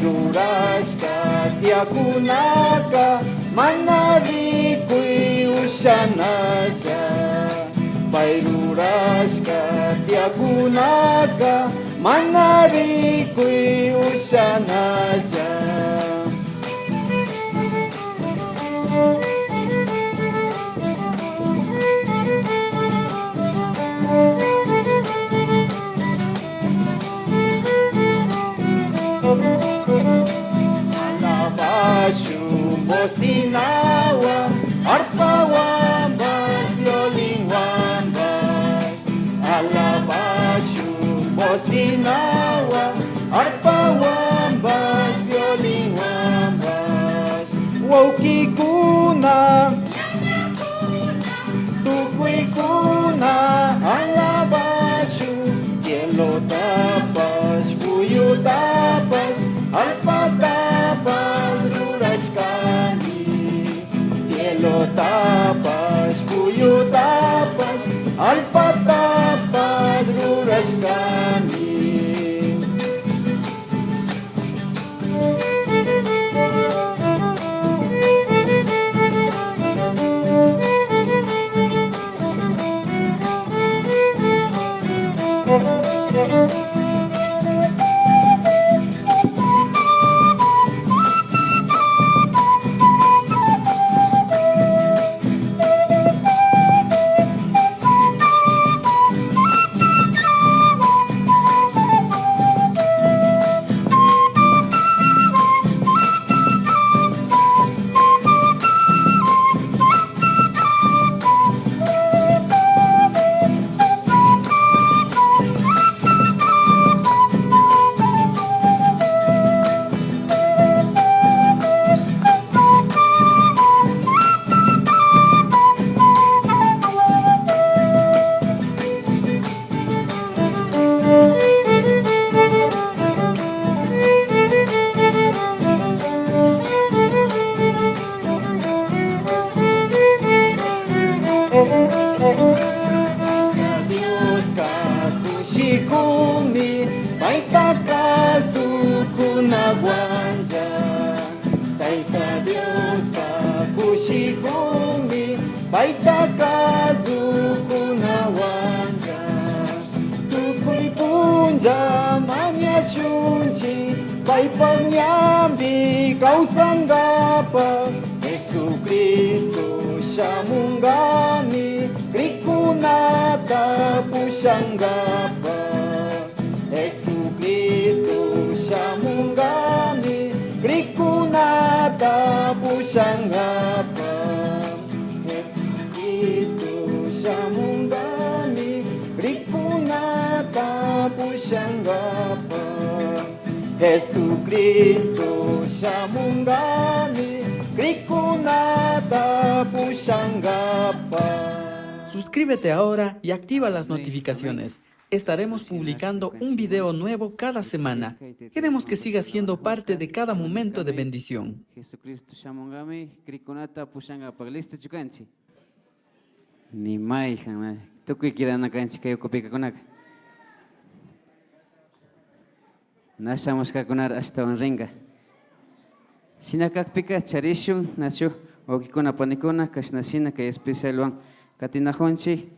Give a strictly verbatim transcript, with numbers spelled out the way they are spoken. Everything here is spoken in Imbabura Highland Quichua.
Rurashka tiyakunaka mana rikuy ushanalla. Pay rurashka tiyakunaka mana rikuy ushanalla. Alabashun bocinawan, arpawanpash, violinwanpash. Alabashun bocinawan, arpawanpash, violinwanpash. Wawkikuna, tukuykuna alabashun, cielotapash, kuyutapash, allpatapash rurashkani. Cielotapash, kuyutapash, allpatapash rurashkani. Dioska kushikunmi payta kasukunawanlla. Tayta Dioska kushikunmi payta kasukunawanlla. Tukuy punlla mañashunchik paypak ñanpi kawsankapak. Jesucristo shamunkami krikkunata pushankapak. Jesucristo shamunkami krikkunata pushankapak. Jesucristo shamunkami krikkunata pushankapak. Jesucristo shamunkami krikkunata pushankapak. Suscríbete ahora y activa las notificaciones. Estaremos publicando un video nuevo cada semana. Queremos que siga siendo parte de cada momento de bendición. Jesucristo shamunkami krikkunata pushankapak. Listochu kanchik? Ni mayjan, tukuy kidana kanchik kay ukupikakunaka. Na shamushkakunari ashtawan rinka. Shina kakpika charishun, nachu, wawkikuna, panikuna, kashna shina kay especialwan katinajunchik.